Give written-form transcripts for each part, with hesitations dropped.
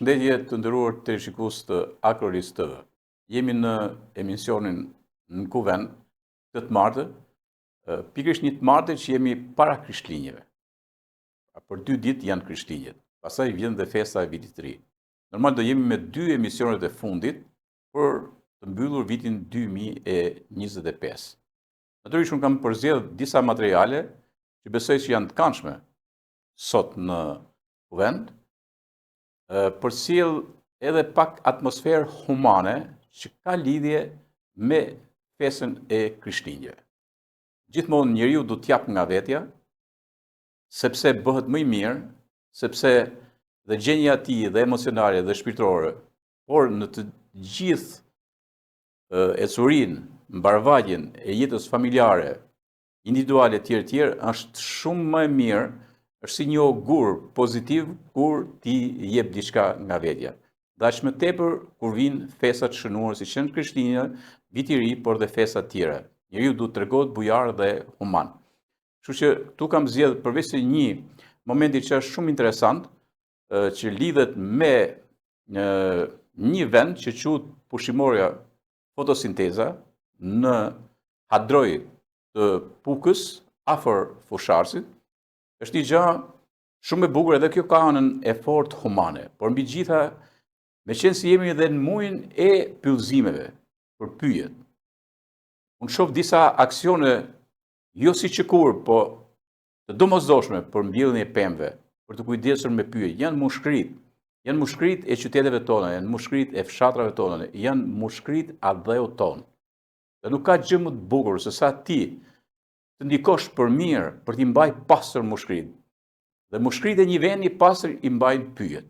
Përshëndetje të nderuar teleshikues të Akrolis TV. Jemi në emisionin në Kuvend këtë të martë, pikërisht një të martë që jemi para Krishtlindjeve. Për dy ditë janë Krishtlindjet. Pastaj vjen dhe festa e vitit të ri. Normal do jemi me dy emisionet e fundit për të mbyllur vitin 2025. Natyrisht unë kam përzgjedh disa materiale që besoj që janë të këndshme sot në Kuvend, për të sjellë edhe pak atmosferë humane që ka lidhje me festën e Krishtlindjeve. Gjithmonë njeriu duhet të japë nga vetja, sepse bëhet më i mirë, sepse dhe gjendja e tij dhe emocionale dhe shpirtërore, por në të gjithë ecurinë, mbarëvajtjen e jetës familjare, individuale etj etj, është shumë më e mirë, është si një ogur pozitiv kur ti jep diçka nga vetja. Dhe aq më tepër kur vijnë festat e shënuara siç janë Krishtlindja, Viti i Ri, por dhe festat tjera. Njeriu duhet të tregohet bujar dhe human. Kështu që këtu kam zgjedh përveç se një momenti që është shumë interesant, që lidhet me një, një vend që quhet pushimorja fotosinteza në Hadroj të Pukës, afër Fushë-Arrëzit, është një gjë shumë e bukur edhe kjo ka anën e fortë humane, por mbi gjitha, meqenëse jemi edhe në muajin e pyllëzimeve për pyjet. Unë shoh disa aksione jo si qëkur, po të domosdoshme për mbjelljen e pemëve, për t'u kujdesur me pyje, janë mushkëritë, janë mushkëritë e qyteteve tona, janë mushkëritë e fshatrave tona, janë mushkëritë e atdheut tonë. Dhe nuk ka gjë më të bukur se sa ti të ndikosh për mirë, për t'i mbajt pastër mushkëritë. Dhe mushkëritë e një vendi pastër i mbajnë pyjet.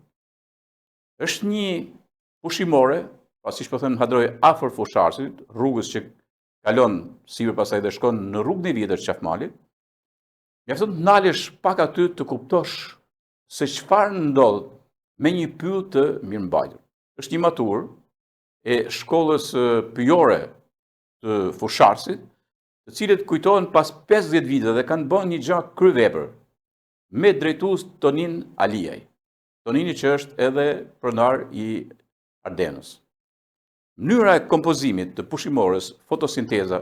Është një pushimore, pra siç po them Hadroj afër Fushë-Arrëzit, rrugës që kalon sipër pastaj dhe shkon në rrugën e vjetër Qafmalit. Mjafton të ndalesh pak aty të kuptosh se çfarë ndodh me një pyll të mirëmbajtur. Është një maturë e shkollës pyjore të Fushë-Arrëzit, të cilët kujtohen pas 50 vite dhe kanë bërë një gjë kryevepër me drejtues Tonin Aliaj. Tonini që është edhe pronar i Ardenës. Mënyra e kompozimit të pushimores fotosinteza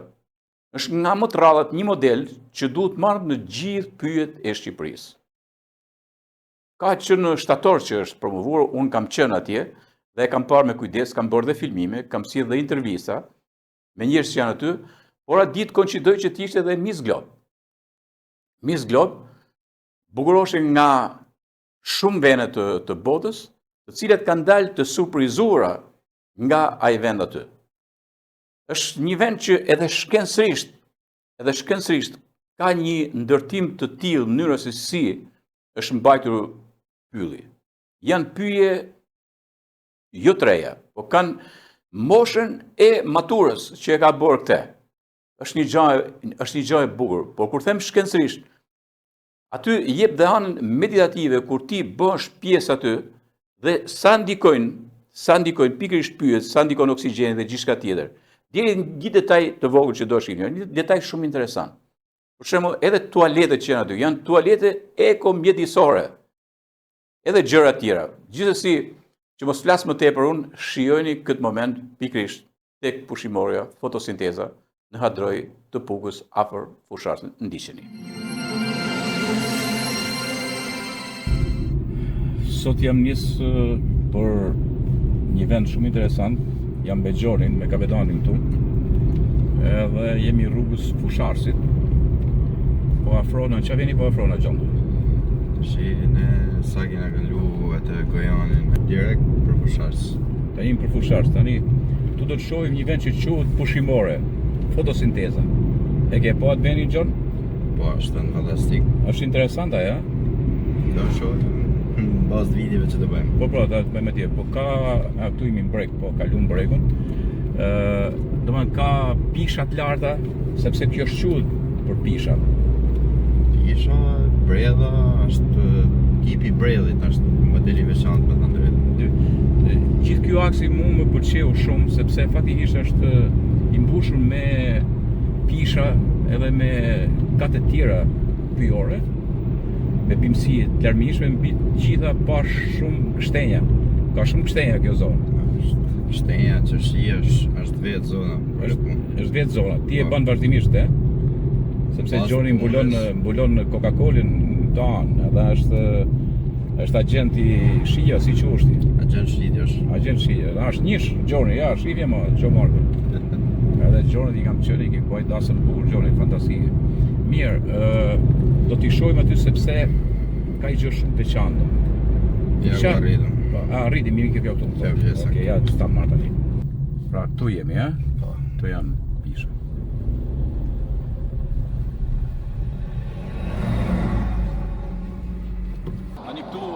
është nga më të rrallat një model që duhet marrë në gjithë pyjet e Shqipërisë. Ka që në shtator që është promovuar, unë kam qenë atje dhe e kam parë me kujdes, kam bërë dhe filmime, kam sjellë dhe intervista me njerëz që janë aty, por atë ditë koinçidoi që të ishte edhe Miss Globe. Miss Globe, bukuroshe nga shumë vende të, të botës, të cilat kanë dalë të surprizuara nga ai vend aty. Është një vend që edhe shkencërisht, edhe shkencërisht ka një ndërtim të tillë mënyra se si është mbajtur pylli. Janë pyje jo të reja, po kanë moshën e maturës që e ka bërë këtë. Është një gjë, është një gjë e bukur, por kur them shkencërisht, aty jep dhe anën meditative kur ti bëhesh pjesë aty dhe sa ndikojnë, sa ndikojnë pikërisht pyjet, sa ndikon oksigjeni dhe gjithçka tjetër. Deri në një detaj të vogël që do shihni, një detaj shumë interesant. Për shembull, edhe tualetet që janë aty, janë tualete eko-mjedisore. Edhe gjëra të tjera. Gjithsesi, që mos flas më tepër unë, shijojeni këtë moment pikërisht tek pushimorja fotosinteza në Hadroj të Pukës afër Fushë-Arrëzit. Ndiqeni. Sot jam nis për një vend shumë interesant, jam me Gjonin, me kapetanin këtu. Edhe jemi rrugës Fushë-Arrëzit. Po afrona, ça veni po afrona Gjon? Shi ne sa kena kalu atë Gojanin direkt për Fushë-Arrëz. Tani për Fushë-Arrëz, tani tu do të shohim një vend që quhet pushimore, fotosinteza. E ke pa atë vendin Gjon? Po, është vend fantastik. Është interesant ajo, a? Do shohim në bazë të videove që të bëjmë. Po po, do të bëjmë atje. Po ka aty jemi në breg, po kalum bregun. Ë, domethënë ka pisha të larta, sepse kjo shquhet për pisha. Pisha, bredha, është tipi i bredhit, është model i veçantë me thënë drejtë. Gjithë ky aksi mu më pëlqeu shumë sepse faktikisht është i mbushur me pisha edhe me kate të tjera pyjore me bimësi të larmishme mbi të gjitha pashë shumë gështenja. Ka shumë gështenja kjo zonë. Është gështenja, qershi, është, është vetë zona. Është, është vetë zona. Ti e po. bën vazhdimisht, e? Sepse Gjoni mbulon mbulon Coca-Colën tan, edhe është është agent i shija si quhesh ti. Agent shitjesh. Agent shitje. Dhe është njësh Gjoni, ja, shihje më Gjo Marko. Edhe Gjoni i kam qenë, i ke bëj dasëm bukur Gjoni, fantastike. Mirë, ë do t'i shohim aty sepse ka një gjë shumë të veçantë. Ja, ku arritëm. Po, a arriti mirë kjo kjo këtu. Po, ja, Okej, ja, ta marr tani. Pra këtu jemi, ë? Po. Këtu janë pisha. Tani këtu,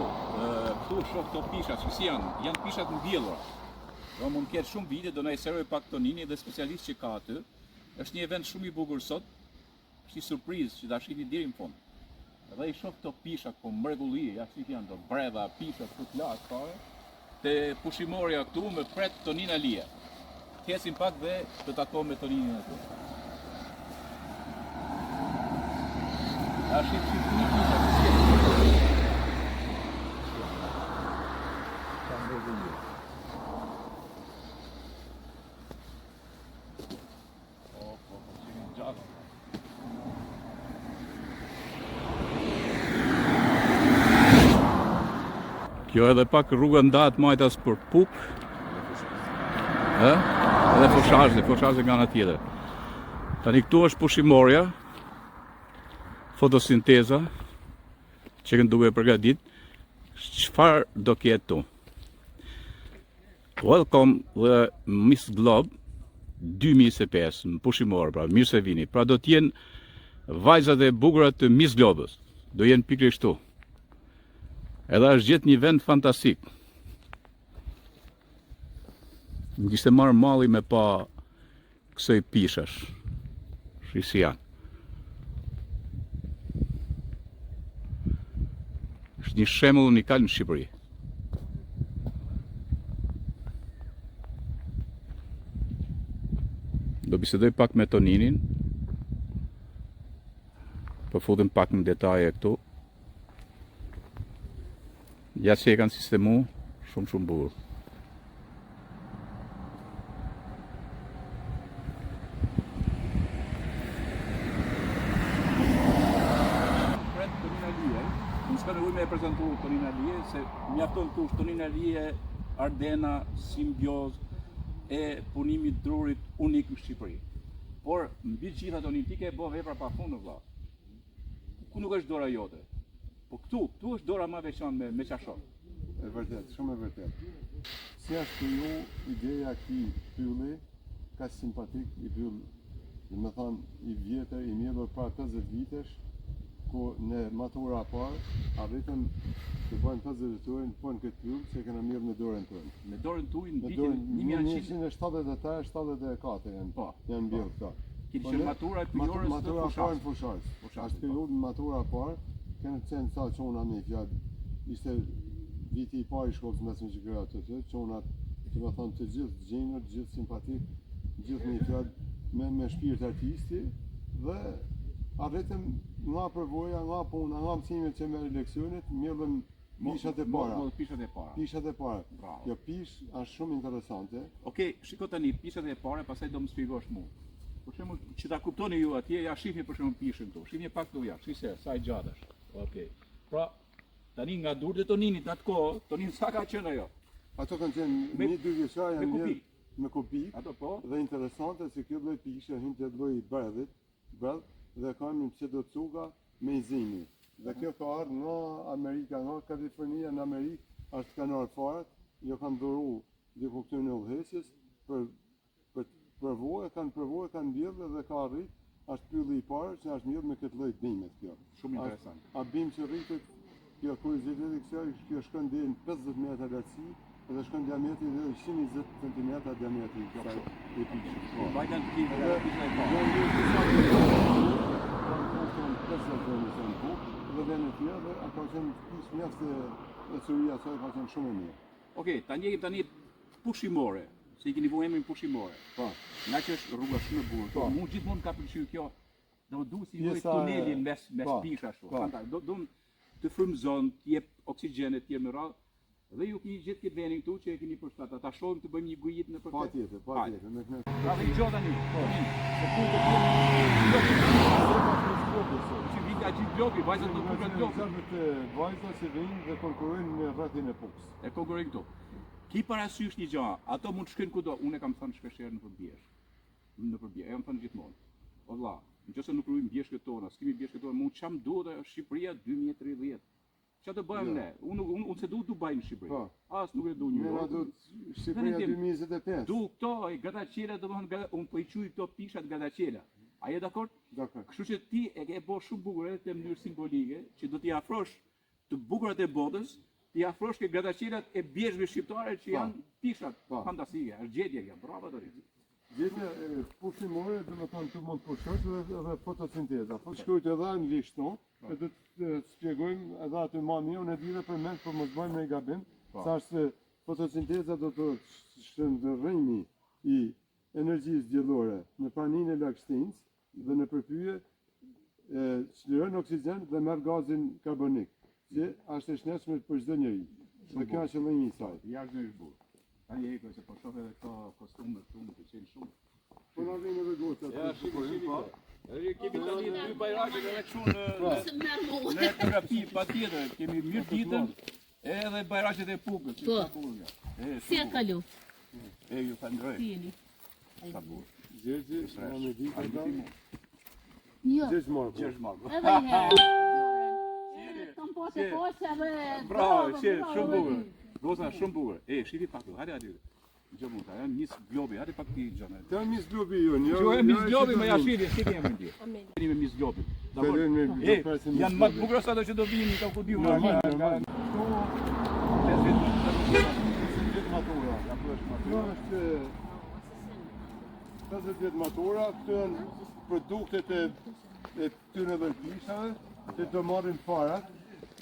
këtu shoh këto pisha, që si janë? Janë pisha të mbjellura. Do mund të ketë shumë vite, do na i sqarojë pak Tonini dhe specialist që ka aty. Është një event shumë i bukur sot. Është një surprizë që ta shihni deri në fund. Dhe i shoh këto pisha po mrekulli, ja si janë do bredha, pisha këtu të lartë fare. Te pushimorja këtu më pret Tonin Alia. Të ecim pak dhe të takohem me Toninin aty. A shih shih një pisha të si Ka mrekulli. Po, po, po, që një gjatë. Kjo edhe pak rruga ndahet majtas për Pukë. Ë? Edhe Fushë-Arrëz, Fushë-Arrëz nga ana tjetër. Tani këtu është pushimorja. Fotosinteza që kënë duke përgatit. Çfarë do ketë këtu? Welcome the Miss Globe 2025 në pushimore, pra mirë se vini. Pra do të jenë vajzat e bukura të Miss Globës. Do jenë pikërisht këtu. Edhe është gjetë një vend fantastik. Më kishte marrë malli me pa kësaj pishash. Shih si janë. Është një shembull unikal në Shqipëri. Do bisedoj pak me Toninin. Po futem pak në detaje këtu. Ja si e kanë sistemu, shumë shumë bukur. Pret Tonin Alie, unë s'ka nevojë me e prezantu Tonin Alie, se mjafton të thush Tonin Alie, Ardena, simbiozë e punimit drurit unik në Shqipëri. Por, mbi gjitha Tonin, ti ke bo vepra pa fund vlla. Ku nuk është dora jote? Po këtu, këtu është dora ma e veçantë me, me ça shoh. E vërtet, shumë e vërtet. Si është kriju ideja e këtij pylli, kaq simpatik i pyll, domethënë i vjetër, i mbjellur para 50 vitesh, ku në matura e parë arritëm të bëjmë 50 vjetorin po në këtë pyll që e kena mbjellë me dorën tonë. Me dorën tuaj në vitin 1973, 74 janë, po, janë mbjellë po. këto. Keni qenë matura e pyjores të Matura e parë në Fushë-Arrëz. Është kriju matura e parë, kena qenë ca çuna me fjalë. Ishte viti i parë i shkollës mesme që kryra të të, çunat, domethënë të gjithë të gjendur, të gjithë simpatik, të gjithë me fjalë, me, me shpirt artisti, dhe arritëm nga përvoja, nga puna, nga mësimet që merr leksionet, mbjellëm pishat e para. Mo, pishat e para. Pishat e para. Bravo. Kjo pishë është shumë interesante. Okej, shiko tani pishat e para, pastaj do më shpjegosh mua. Për shembull, që ta kuptoni ju atje, ja shihni për shembull pishën këtu. Shihni pak këtu ja, shih se sa e gjatë është. Okej. Pra, tani nga duart e Toninit në atë kohë, Tonin sa ka qenë ajo? Ato kanë qenë Me- një dy vjeçar Me janë kupi. mbjellë me kubik. Ato po. Dhe interesante se kjo lloj pishe hyn te lloji i bredhit, bredh dhe ka emrin Pseudotsuga menziesii. Dhe kjo ka ardhur nga Amerika, nga Kalifornia në Amerikë, është kanë ardhur farat, jo kanë dhuru diku këtu në udhëheqjes për për të provuar, kanë provuar, kanë mbjellë dhe ka arrit, është pylli i parë që është mbjellë me këtë lloj bime kjo. Shumë interesant. A bimë që rritet, kjo kurioziteti kësaj, kjo shkon deri në 50 metra lartësi dhe shkon diametri deri në 120 cm diametri i kësaj i pishës. Po, vajta në kinë, dhe pisha e parë. Janë një disa të kanë qenë 50 vende që në Pukë dhe vende tjera dhe a ka qenë pishë mjaft e ecuria saj ka qenë shumë e mirë. Okej, ta ndjekim tani pushimore, se i keni vu emrin pushimore. Po. Nga që është rruga shumë e bukur. Po. Mu gjithmonë më ka pëlqyer kjo. Do duhet si një lloj Pjesa e- tuneli mes mes po, pishash. po. Fanta, do do të frymëzon, të jep oksigjen e tjerë me radhë. Dhe ju keni gjithë këtë venin këtu që e keni përshtat. Ta shohim të bëjmë një guidë nëpër Pa tjetër, pa tjetër, me kënaqësi. Pra dhe një gjë tani, po, se ku do të jemi Që vjen nga gjithë globi, vajzat do të nga globi. Janë vajza që vinë dhe konkurrojnë në rrethin e Pukës. E konkurrojnë këtu. Ki parasysh një gjë, ato mund të shkojnë kudo. Unë e kam thënë shpesh herë nëpër bjeshkë. Nëpër bjeshkë, e kam thënë gjithmonë. O vlla, nëse nuk ruajmë bjeshkët tona, s'kemi bjeshkët tona, mu ç'm duhet ajo Shqipëria 2030. Ç'a të bëjmë ne? Unë unë unë s'e du Dubai në Shqipëri. Po. As nuk e du New Ne na York. duhet Shqipëria Venin tim. 2025. Du këto e gradaçela, domethënë grada- unë po i quaj këto pishat gradaçela. A je dakord? Dakor. Kështu që ti e ke bërë shumë bukur edhe në mënyrë simbolike, që do t'i afrosh të bukurat e botës, t'i afrosh ke gradaçelat e bjeshkëve shqiptare që Po. janë pishat Po. fantastike. Është gjetje kjo. Bravo Torin. Gjetja e pushimore, do të thonë tu mund të pushosh edhe edhe fotosinteza. Po shkruajt edhe anglisht no, e do të të shpjegojmë edhe aty më mirë, unë e di dhe përmend, por mos bëjmë ndonjë gabim, Po. sa është se fotosinteza do të thotë shndërrimi i energjisë diellore në praninë e lagështinsë dhe në përpyje e çliron oksigjen dhe merr gazin karbonik, që është e shëndetshme për çdo njeri. Dhe kjo është qëllimi i saj. Jashtëzakonisht bukur. Tani e se po shoh edhe këto kostume këtu, më pëlqejnë shumë. Po na vjen edhe gocat. Ja, shiko, shiko. Edhe kemi tani dy bajraqe edhe kështu në Se merr mua. në etnografi patjetër, kemi mirë ditën edhe bajraqet e Pukës. Po. Sa bukur kjo. E, Si e shumë bukur. kalu? E, ju falenderoj. Si jeni? Sa bukur. Gjergji, na me ditë Argëtim mu. Jo, Gjergj Marku. Gjergj Marku. edhe një herë. Edhe Kam po të posha dhe Bravo, qe, shumë bukur. Goca, shumë bukur. E, shifi pak, hajde aty. Gjë mund, ajo nis globi, hajde pak ti gjëna. Të Miss Globi jonë, jo. Jo, e Miss jo, Globi, që më të ja vinë. shiti, shiti emrin ti. Amen. Jeni me Miss Globi. Kalojnë me E, do presim Miss janë më të Globi. bukura sa ato që do vinë, ka ku diu. Normal, normal. Këtu 5 vjet. 50 vjet matura. Ja ku është Kjo matura? është 50 vjet matura, këto janë produktet e e këtyre dhe pishave, që do marrim farat,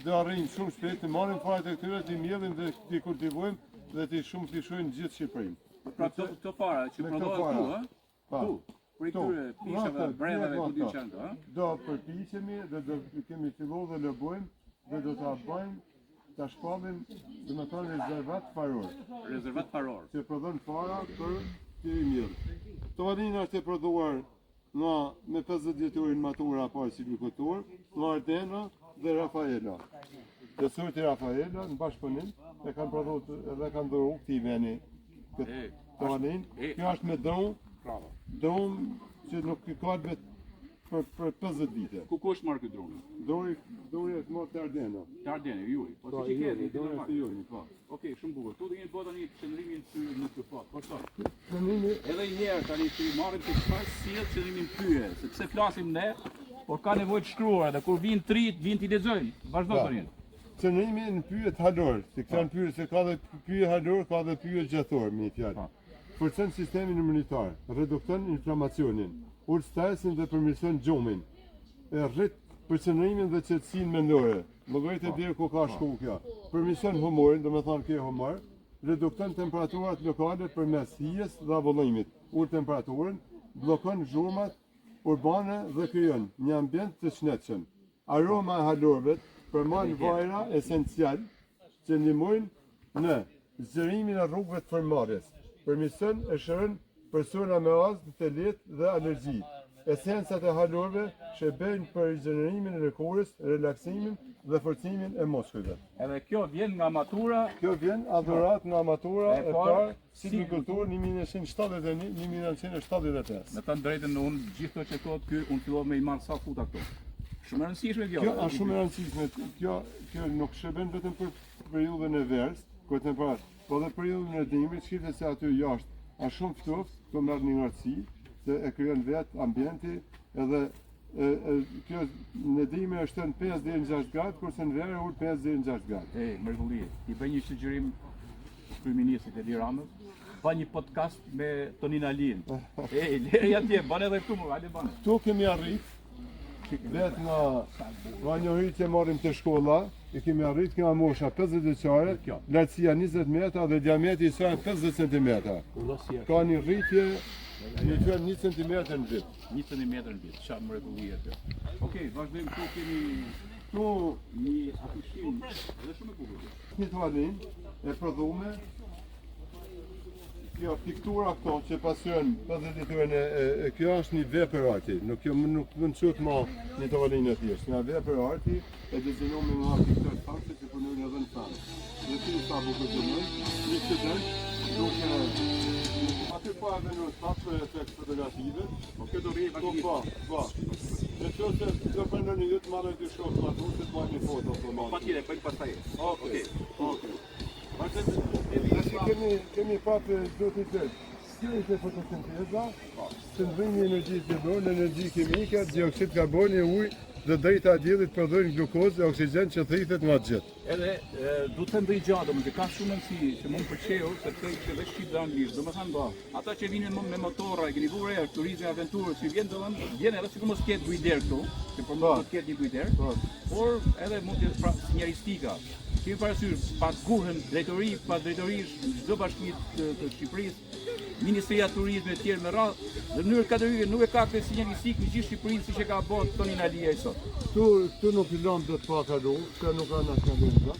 do arrijnë shumë shpejt, të marrim farat e këtyre, t'i mjellim dhe t'i kultivojmë dhe t'i shumë fishojnë gjithë Shqipërinë. Pra këto këto fara që Me këto prodhohen fara. këtu, ë? Pa. Këtu, prej Këtu. këtyre pishave, Këto, bredhave, këto, ku di këto. çan këto, ë? Do përpiqemi dhe do kemi fillu dhe lobojmë dhe do ta bëjmë, ta shpallim, do të thonë rezervat faror, Rezervat faror. që prodhon fara për të mirë. Tavolina është e prodhuar nga me 50 vjetorin matura parë si glykotor, nga Ardena dhe Rafaela. Dhe sorti Rafaela në bashkëpunim e kanë prodhuar edhe kanë dhuruar këtij veni këtë E, tavolinë. e, Kjo është me dron, Bravo. dron që nuk i kalbet për për 50 vite. Ku ku është marrë ky droni? Droni, droni është marrë te Ardena. Te Ardeni, juaj. Po Po, si që juaj, keni, droni është juaj, po. Okej, shumë bukur. Këtu do keni bërë tani qëndrimin ty në këtë po. Po shto. Qëndrimi Edhe një herë tani që i marrim se çfarë sjell qëndrimin pyje, sepse flasim ne, por ka nevojë të shkruar dhe kur vinë tri, vinë t'i lexojnë. Vazhdo Po. tani. Qëndrimi në pyjet halor, se këta janë pyje, se ka dhe pyje halor, ka dhe pyje gjathor, me një fjalë. Po. Forcon sistemin imunitar, redukton inflamacionin, ul stresin dhe përmirëson gjumin, e rrit përqendrimin dhe qetësinë mendore. Llogarit e deri ku ka shku kjo. Përmirëson humorin, do të thonë ke humor, redukton temperaturat lokale përmes hijes dhe avullimit, ul temperaturën, bllokon zhurmat urbane dhe krijon një ambient të shëndetshëm. Aroma e halorëve përmban vajra esencial që ndihmojnë në zgjerimin e rrugëve të frymëmarrjes, përmirëson e shëron persona me azmë të lehtë dhe alergji. Esencat e halorëve shërbejnë për rigjenerimin e lëkurës, relaksimin dhe forcimin e muskujve. Edhe kjo vjen nga matura Kjo vjen adhurat nga matura E e parë, parë silvikulturë 1971-1975. Me thënë drejtën unë gjithë këto që thotë ky, unë fillova me i marr sa futa këto. Shumë e rëndësishme kjo. Kjo është shumë e rëndësishme. Kjo kjo nuk shërben vetëm për periudhën e verës, kur temperat, po edhe periudhën e dimrit, shihet se aty jashtë është shumë ftohtë, këto merr një ngrohtësi, se e krijon vetë ambienti, edhe e, e, kjo në dimër është në 5 deri në 6 gradë, kurse në verë ul 5 deri në 6 gradë. Ej, mrekulli. I bëj një sugjerim kryeministrit Edi Ramës, ba një podcast me Tonin Alin. Ej, leri atje, bën edhe këtu, më, hajde bën. Këtu kemi arrit vetë nga nga njohuritë që marrim te shkolla, i kemi arrit nga mosha 50 vjeçare, Kjo. lartësia 20 metra dhe diametri i saj 50 cm. Ka një rritje një fjalë 1 cm në vit. 1 cm në vit, çfarë mrekullie kjo. Okej, vazhdojmë këtu kemi. Këtu një afishim edhe shumë e bukur. Një tavolinë e prodhume. Kjo piktura këto që pasqyron 50 ditën e, e, e kjo është një vepër arti. Nuk kjo nuk mund të quhet më një tavolinë e thjeshtë. Një vepër arti e dizajnuar nga piktorë famshëm që punojnë edhe në Francë. Dhe ti sa bukur punojnë, një student duke aty pa edhe në staf për efekt fotografive. Po kjo do rrijë Po, po, po. Në qoftë se do pranoni ju të marrë dy shokë më aty se të marrë një foto po marrë. Patjetër, bëjmë pastaj. Okej. Okej. Vazhdojmë. Tash kemi kemi prapë zoti Gjergj. Kjo ishte fotosinteza, shndërrimi i energjisë diellore në energji kimike, dioksid karboni, ujë dhe drita e diellit prodhojnë glukozë dhe oksigjen që thithet nga të gjithë. Edhe du të them dhe i gjatë, domethënë ka shumë rëndësi që më pëlqeu sepse ishte dhe shqip dhe anglisht. Domethënë Po. ata që vinin me motorra, e keni vënë re turizmi aventurë, si vjen domethënë, vjen edhe sikur mos ketë guider këtu, që për mos të ketë një guider, Po. por edhe mund të pra sinjalistika. Kemi parasysh paguhen drejtori, pa drejtorish në çdo bashki të, të Shqipërisë, Ministria e Turizmit e tjerë me radhë, dhe në mënyrë kategorike nuk e ka këtë sinjalistikë në gjithë Shqipërinë siç e ka bërë Tonin Aliaj sot. Këtu këtu nuk i lëmë dot pa kalu, kjo nuk ka asnjë lëmë.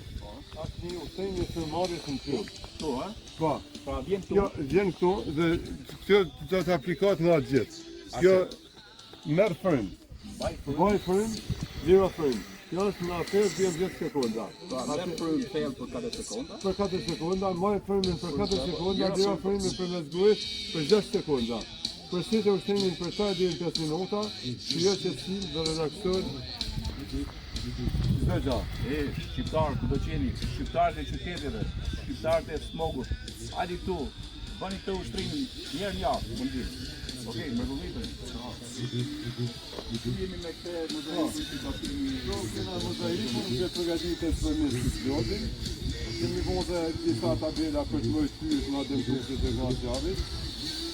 Asnjë ushtrim i frymëmarrjes në pyll. Këtu, ha? Po. Pra vjen këtu. Kjo vjen këtu dhe kjo do të aplikohet nga të gjithë. Kjo merr frymë. Mbaj frymë, liro frymë. Kjo është nga 5 deri në 10 sekonda. Pra, merr frymë thellë për 4 sekonda. Për 4 sekonda, mbaj frymën për 4 sekonda, liro frymën përmes gojës për 6 sekonda. Përsërite ushtrimin për 7 deri në 5 minuta, shijo qetësinë dhe relakson çdo gjë. E, shqiptar, kudo që jeni, shqiptarët e qyteteve, shqiptarët e smogut, hajde këtu, bëni këtë ushtrimin një herë në javë, mund di. Okej, mrekulli për. Këtu jemi me këtë mozaikun që do kemi Këtu kena mozaikun që përgatitet për Miss Globin. Kemi bërë dhe disa tabela për të mbrojtur pyjet nga dëmtuesit e nga zjarrit.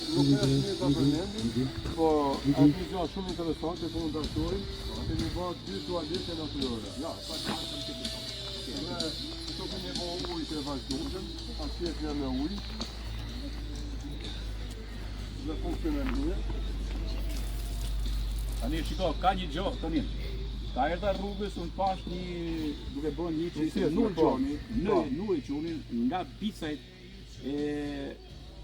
Nuk është mirë ta përmendim, po është një gjë shumë interesante që mund ta shohim. Kemi bërë dy tualete natyrore. Ja, pa të të të Dhe këtu kemi bërë ujë të vazhdueshëm, asjet janë me ujë. Dhe funksionon mirë. Tani shiko, ka një gjë Tonin. Ka erdha rrugës, unë pash një duke bërë një që ishte pjesë, Nur po. Gjoni, në Po. Nur Gjonin nga Bicajt e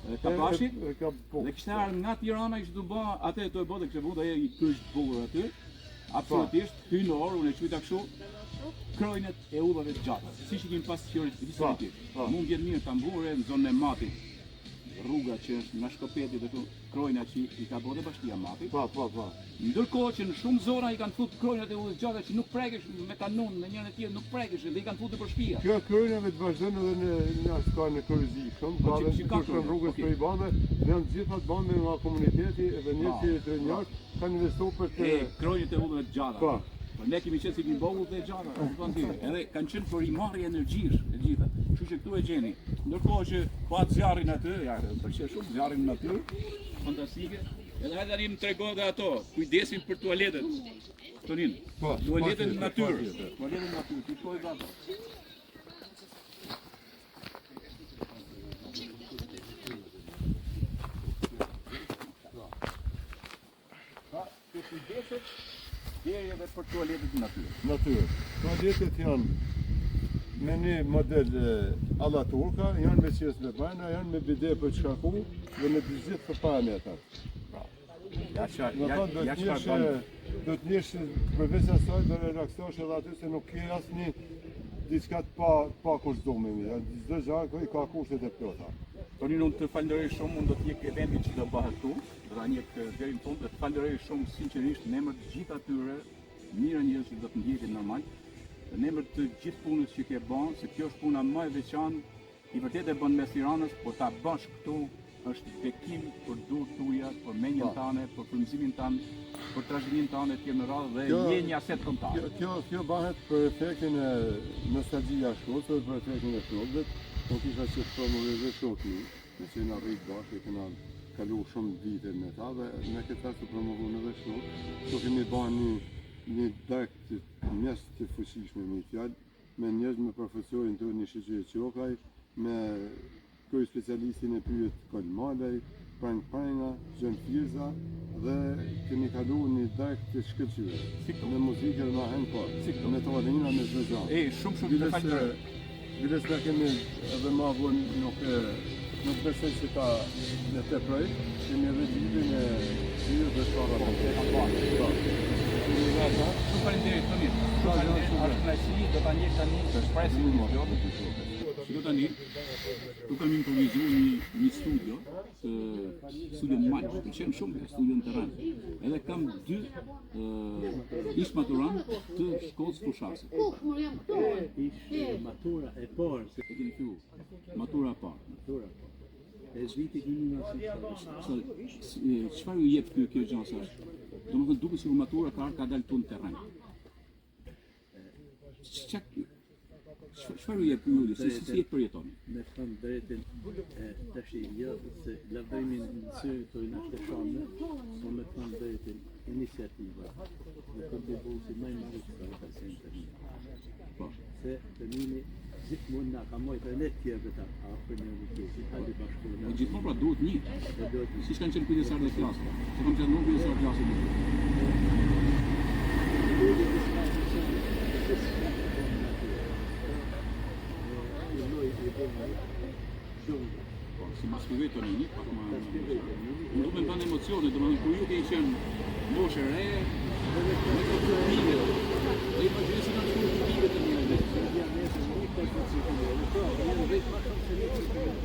e Kabashit. E, e, ka, po. Dhe kishte ardhur nga Tirana, kishte të bë atë të e bë dhe kishte vënë ajo një kryq të bukur aty. Absolutisht hyjnor, unë e quajta kështu, krojnet e udhave të gjata. Siç i kemi pas historikisht. Po, po. Mund vjen mirë ta mburre në zonën e Matit. Rruga që është nga Shkopeti dhe këtu krojna që i ka bërë dhe bashkia Matit. Po, po, po. Ndërkohë që në shumë zona i kanë fut krojnat e udhës gjata që nuk prekesh me kanun në njërin e tjetër nuk prekesh dhe i kanë futur për shtëpia. Kjo krojnave të vazhdon edhe në në ka në Korzi shumë, Po, ka që- edhe që ka në krojna, rrugës okej. për i bame, janë gjitha të bame nga komuniteti edhe njerëzit e njerëz kanë investuar për të E krojnat e udhëve të gjata. Po. Po ne kemi qenë si kemi bërë udhë e gjata, e kupton ti? Edhe kanë qenë për rimarrje energjish e gjitha. Kështu që këtu e gjeni. Ndërkohë që po atë zjarrin aty, ja, më pëlqen shumë zjarrin në natyrë, fantastike. Edhe hajde tani më trego edhe ato, kujdesin për tualetet. Tonin, Po, tualetet në patjetër, natyrë. patjetër. Tualetet në natyrë, ti shkoj edhe ato. Pra, të kujdeset deri edhe për tualetet në natyrë. natyrë. Tualetet janë me një model e, alla turka, janë me qesë me bajna, janë me bide për të shkarku dhe me të gjithë të parametrat. Ja çfarë, Do ja, thonë do ja të çfarë jesh bën. do të jesh përveç asaj do relaksosh edhe aty se nuk ke asnjë diçka të pa pa kushtëzuar mirë. Çdo gjë i ka kushtet e plota. Tonin, unë të falenderoj shumë, unë do të ndjek eventin që do bëhet këtu, do ta ndjek eh, deri në fund dhe të falenderoj shumë sinqerisht në emër të gjithë atyre mira njerëz që do të ndjekin normal, dhe në emër të gjithë punës që ke bën, se kjo është puna më e veçantë, i vërtetë e bën mes Tiranës, por ta bësh këtu është bekim për duart tuaja, për mendjen Po. tënde, për frymëzimin tënd, për trashëgiminë tënde etj me radhë dhe Kjo- je një aset kombëtar. Kjo kjo kjo bëhet për efektin e nostalgjia shkollës dhe për efektin e shokëve. Po kisha që të promovoj dhe shokët, me që na rrit bashkë, kena kalu shumë vite me ta dhe me këtë rast të promovon edhe shokë. Këtu kemi bërë një një darkë të mjes të fuqishme me fjalë, me njerëz me profesorin tonë një Shqyqyr Qokaj, me krye specialistin e pyet Kol Malaj, preng prenga, dëgjojmë firza dhe kemi kalu një darkë të shkëlqyer. Si këto? Me muzikë dhe me aheng po. Si këto? Me tavolina me çdo gjë. E, shumë shumë të falenderoj. Biles na kemi edhe ma vonë nuk e nuk besoj se ta ne teproj, kemi edhe librin e Hyr dhe Shkalla. Po, e kam parë. Po. Kemi edhe ata. Shumë faleminderit Toni. Shumë faleminderit. Është kënaqësi, do ta ndjek tani, të shpresim një plot. Shiko tani, tu kam improvizuar një një studio, të studio në mal, pëlqen shumë kjo studio në terren. Edhe kam dy ë ish maturant të shkollës Fushë-Arrëzit. Kush më jam këtu? Ishte matura e parë, E keni fillu. Matura e parë. matura e parë. E vitit 1970. Sa si- çfarë ju jep kjo kjo gjë sa është? Domethënë duket sikur matura ka ardhur ka dalë këtu në terren. Çka çfarë ju jep ju si si, si e përjetoni? Me thënë drejtin, e, tash jo se lavdrimin në sy të në është e shame, po me thënë drejtin, iniciativa dhe kontribusi më i madh që ka qenë të mirë. Po. Se Tonini gjithmonë na ka mbajtur edhe ne të tjerëve ta afër një në tjetrin, hajde bashkohemi. Po gjithmonë pra duhet një. Dhe duhet një. Siç kanë qenë kujdestarët e klasës. Se kam qenë unë kujdestar klasës. Luli diçka që qenë, gjithçka që bën në natyrë. Filloi i bënë shumë. Po, si ma shpjegoi Tonini, pak më Ta shpjegoi Tonini. Më duhet me bën emocione, domethënë kur ju keni qenë moshë e re, me këto kubike. Dhe imagjino si kanë shkuar kubike të mira vetë. Diametri një për pra, janë rrit më shumë se një centimetër.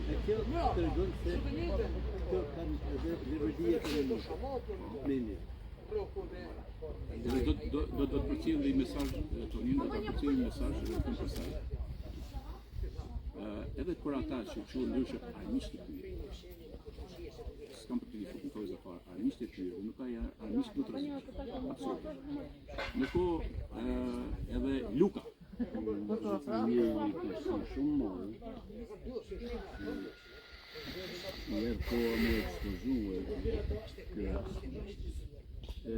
E kjo tregon se kjo kanë edhe leverdi ekonomike. Me mirë. Dhe do do do do të përcjell një mesazh Tonin, do ta përcjell një mesazh vetëm për saj. Ë edhe për ata që quhen ndryshe armiq të pyjeve. S'kam për të një thojza fare, armiq të pyjeve, nuk ka janë armiq më të rrezikshëm. Absolutisht. Ndërkohë ë edhe Luka, Mirë, i shumë madhe. I erë koha me ekspozue ky rast. E,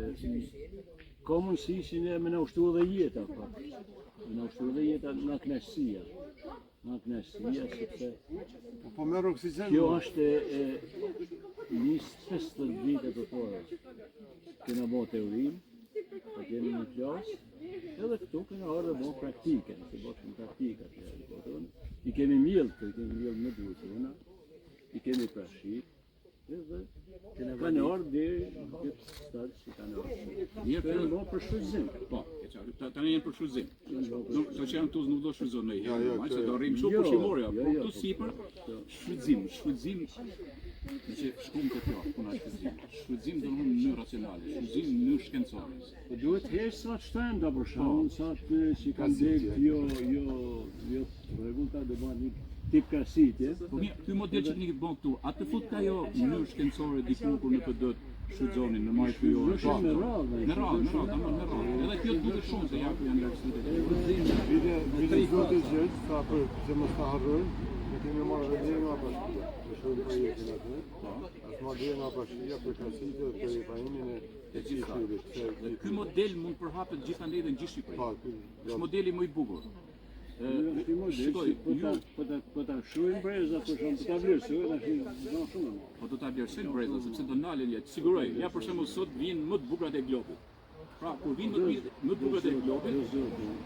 Ka mundësi që ne me na ushtu edhe jeta pak. Me na ushtu edhe jeta nga kënaqësia. Nga kënaqësia sepse Po po merr oksigjen. kjo është e, e nis 50 vite përpara. Kena bo teorinë, po kemi një klasë, edhe këtu kena ardhur bo praktikën, se bo shumë praktika atëherë, po thonë. I kemi mjellë këtu, i kemi mjellë me duart tona, i kemi prashit, edhe kanë ardhur deri në këtë stad që kanë ardhur. Mirë, Këto janë bo për shfrytëzim. Po, e qartë. Ta- Tani janë për shfrytëzim. Janë bo për Nuk, do që janë këtu nuk do shfrytëzon ndonjëherë, Jo, jo, normal, kjo se do jo. rrim kështu Jo, pushimore, jo, po jo, këtu po, sipër shfrytëzim, shfrytëzim me që shkum te kjo puna e shfrytëzimit. Shfrytëzim do të thonë në mënyrë racionale, shfrytëzim në mënyrë shkencore. Po duhet heq sa të shtenda për shembull, sa të që kanë degë jo jo jo të rregullta do bëhen një tip krasitje. Po mirë, ky model që keni bën këtu, a të fut ka jo mënyrë shkencore diku kur në PD shfrytëzonin në majë pyjore? Shfrytëzoshin me radhë, Me radhë, me radhë, tamam, me radhë. Edhe kjo duket shumë se ja ku janë largësitë. e Bile, bile zoti Gjergj, sa për që mos ta harrojmë, ne kemi marrë edhe leje nga bashkia, të shohim projektin aty. Është marrë leje nga bashkia për krasitje dhe për riparimin e e gjithë pyllit. Se Dhe ky model mund përhapet gjithandej dhe në gjithë Shqipërinë. Pa, ky Është modeli më i bukur. Ë, Është një model shikoj, që po ta ju po ta po ta shohim breza për shembull, po ta vlerësojmë tash do shumë e madhe. Po do ta vlerësojnë breza sepse do nalen ja, të siguroj. Ja për shembull sot vijnë më të bukurat e globit. Pra kur vijnë më të mirë- më të bukurat e globit,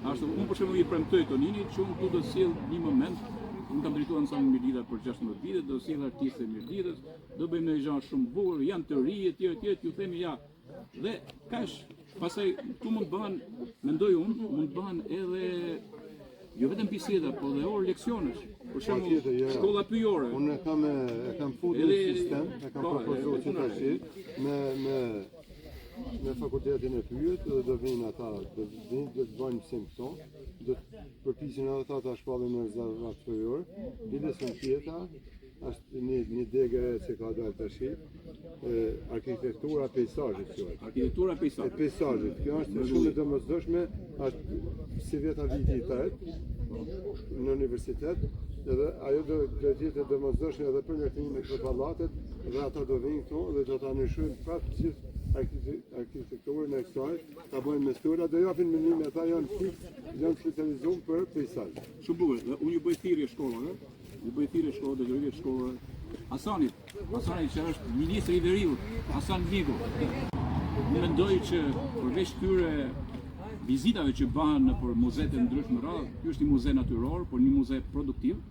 ashtu unë për shembull i premtoj Toninit që unë këtu do sjell një moment, unë kam drejtuar ansamblin Mirdita për 16 vite, do sjell artistë e Mirditës, do bëjmë një gjë shumë të bukur, janë të ri etj etj, ju themi ja. Dhe kaq, pastaj këtu mund të bëhen, mendoj unë, mund të bëhen edhe jo vetëm biseda, po dhe orë leksionesh. Për shembull, Patjetër, jo, jo. shkolla pyjore. Unë e kam e, e kam futur në Edhe- sistem, e kam po, propozuar e- që tash me me me fakultetin e pyjet dhe do vinë ata, do vinë do të bëjnë mësim këto, do të përpiqen edhe ata ta shpallin në rezervat pyjor. Bile se në tjeta është një një degë e re që ka dalë tash, e, arkitektura e peizazhit quhet. Arkitektura e E peizazhit. peizazhit, kjo është shumë e domosdoshme, është si vjeta viti i tretë në universitet, edhe ajo do do të jetë e domosdoshme edhe për ndërtimin e këtyre pallatet, dhe ata do vinë këtu dhe do ta ndryshojnë prapë gjithë arkite- arkitekturën e kësaj, ta bëjnë me stola, do japin mendime, ata janë fiks, janë specializuar për peizazh. Shumë bukur. Dhe unë ju bëj thirrje shkollave, ju bëj thirrje shkollave, drejtorive të shkollave. Hasanit, Hasanit që është ministri i Veriut, Hasan Migu. Unë mendoj që përveç këtyre vizitave që bëhen nëpër muzetë e ndryshme radhë, ky është një muze natyror, por një muze produktiv,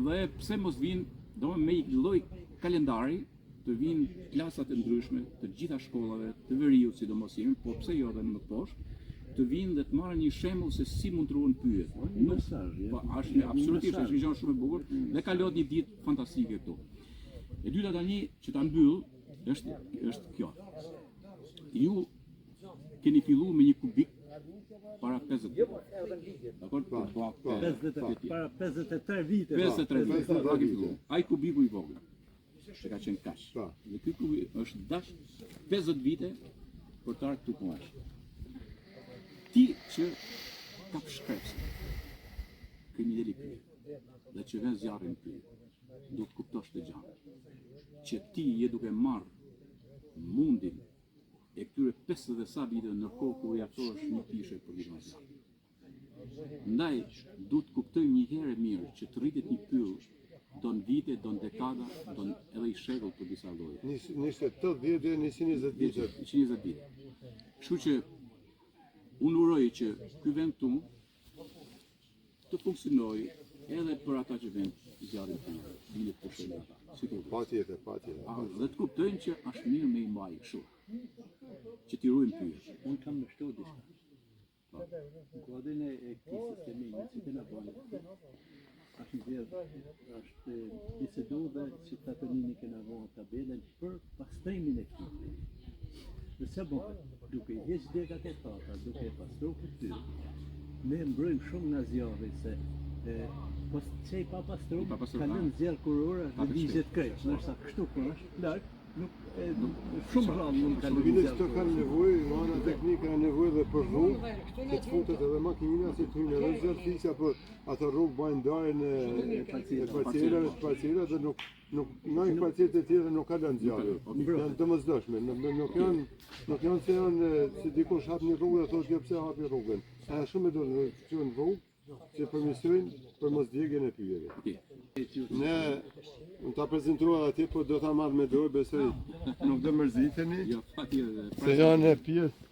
dhe pse mos vinë, do me një lloj kalendari të vinë klasat e ndryshme të gjitha shkollave të veriut sidomos jemi, por pse jo edhe më poshtë, të vinë dhe të marrin një shembull se si mund të ruhen pyjet. Po, një mesazh, po, është një absolutisht është një gjë shumë e bukur dhe kalohet një ditë fantastike këtu. E dyta tani që ta mbyll është është kjo. Ju keni filluar me një kubik para 50 vite. Dakor? Po, po, po, para 53 vite. 53 vite. Pra keni filluar. Ai kubiku i vogël. Që ka qenë kaq. Po. Dhe ky kubik është dash 50 vite për të ardhur këtu ku është. Ti që kap shkrepësin, krimineli i pyjeve, dhe që vën zjarrin në pyje, do të kuptosh këtë gjë. Që ti je duke marrë mundin e këtyre 50 e sa viteve ndërkohë kur i afrohesh një kishe për t'i vënë zjarr. Ndaj, duhet të kuptojmë një herë e mirë që të rritet një pyll don vite, don dekada, don edhe një shekull për disa lloje. 180 deri në 120 vite. 120 vite. Kështu që unë uroj që ky vend këtu të funksionojë edhe për ata që vënë zjarrin pyjeve, vinë të pushojnë ata. Si të Patjetër, patjetër. Dhe të kuptojnë që është mirë me i mbajt kështu. Që t'i ruajmë pyjet. Unë kam me shtu diçka. Po. Në kuadrin e këtij sistemi që kena bërë, është nxjerr, është bisedu dhe që ta të nini kena bërë tabelën për pastrimin e këtij pylli. Dhe çka bëhet, duke i heq degat e thata, duke e pastru këtë pyll, ne mbrojmë shumë nga zjarri se e, po që i pa pastru, kalon zjarr kurora dhe digjet krejt, ndërsa kështu kur është larg, nuk e, shumë rrallë mund kalon zjarr. Këto kanë nevojë, nga ana teknike kanë nevojë dhe për rrugë, që të futet edhe makina, si të hyjnë edhe zjarrfikësja, por ato rrugë bajnë ndarjen e, e parcelave, të parcelave dhe nuk Nuk nga një parcelë te tjetra nuk kalon zjarri. Janë të domosdoshme, nuk nuk janë nuk janë se janë se dikush hap një rrugë dhe thotë jo pse hapi rrugën. Është shumë e domosdoshme që në rrugë që përmirësojnë për mos djegien e pyjeve. Ne unë ta prezantova atje, po do ta marr me dorë, besoj nuk do mërziteni. Jo, patjetër. Se janë pjesë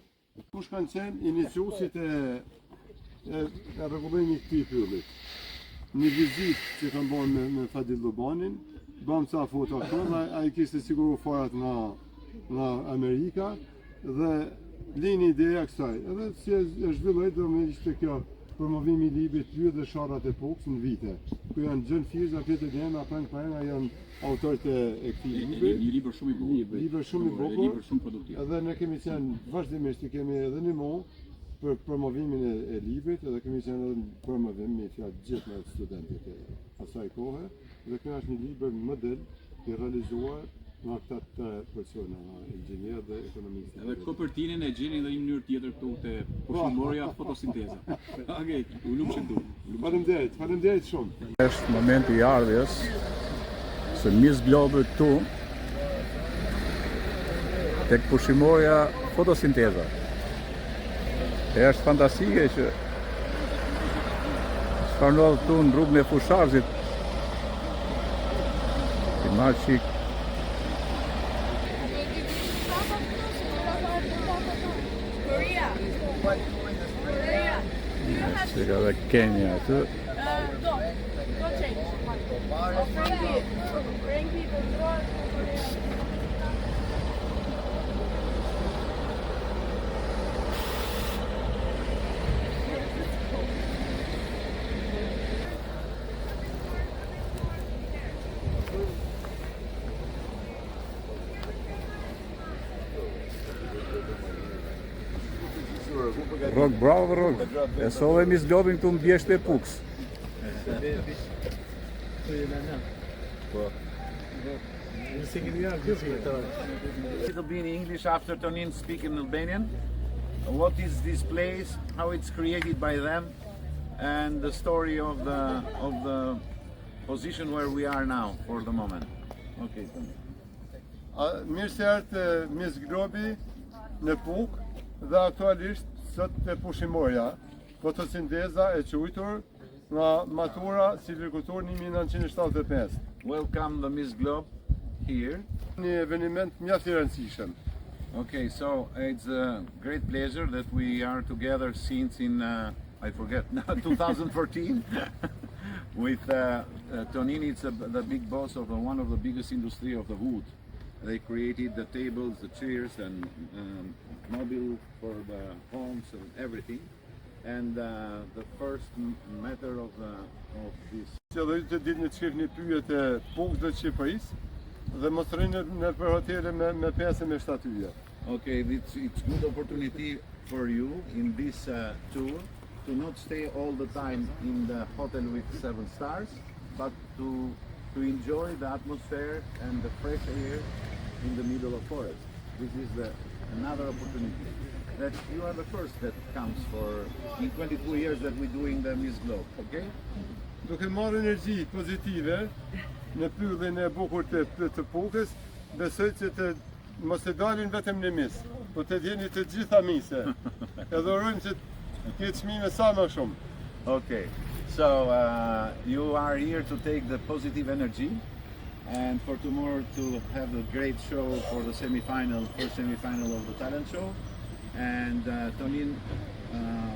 Kush kanë qenë iniciuesit e e, e rregullimit të këtij pyllit? Një vizitë që kam bërë me, me Fadil Lubanin, bëmë ca foto këtu dhe ai kishte siguru farat nga, nga Amerika dhe lini ideja kësaj. Edhe si e, e zhvilloi do me ishte kjo promovimi i librit Pyjet dhe Sharrat e Pukës në vite. Ku janë Gjon Firza, Pjetër Dema, Preng Parenga janë autorët e, e këtij libri. Një libër shumë i bukur. Libër shumë i bukur. Libër shumë produktiv. Edhe ne kemi qenë vazhdimisht i kemi edhe një mu për promovimin e, e librit, edhe kemi qenë edhe në promovim me fjalë gjithë me studentët e asaj kohe, dhe kjo është një libër model i realizuar nga këta të persona, nga inxhinier dhe ekonomistë. Edhe kopertinën e gjeni edhe një mënyrë tjetër këtu te pushimorja fotosinteza. Okej, u lumshim tu. Faleminderit, faleminderit shumë. Është momenti i ardhjes së Miss Globit këtu tek pushimorja fotosinteza. E është fantastike që çfarë ndodh këtu në rrugën e Fushë-Arrëzit. I marrë çik Se ka dhe Kenya aty. Rrok, bravo Rrok. E solle Miss Globin këtu në bjeshkët e Pukës. Po. It'll be in English after Tonin speak in Albanian. What is this place? How it's created by them, and the story of the of the position where we are now for the moment. Okay, Tonin. A, mirë se erdhët Miss Globi në Pukë dhe aktualisht sot te pushimorja, fotosinteza e quajtur nga matura silvikulturë 1975. Welcome the Miss Globe here. Një eveniment mjaft i rëndësishëm. Okay, so it's a great pleasure that we are together since in uh, I forget now 2014 with uh, uh, Tonini. It's a, the big boss of the, one of the biggest industry of the wood. They created the tables, the chairs, and um, mobile for the homes and everything. And uh, the first matter of the of this Që dhe ju të dilni të shihni pyjet e Pukës dhe të Shqipërisë dhe mos rrini nëpër hotele me me 5 e me 7 yje. Okay, it's it's good opportunity for you in this uh, tour to not stay all the time in the hotel with seven stars, but to to enjoy the atmosphere and the fresh air in the middle of forest. This is the another opportunity that you are the first that comes for in 22 years that we're doing the Miss Globe. Okay? Duke marrë energji pozitive në pyllin e bukur të, të, të Pukës, besoj që të mos e dalin vetëm në Miss, po të jeni të gjitha mise. Edhe urojmë që të ketë çmime sa më shumë. Okay, so uh, you are here to take the positive energy and for tomorrow to have a great show for the semi-final, first semi-final of the talent show. And uh, Tonin uh,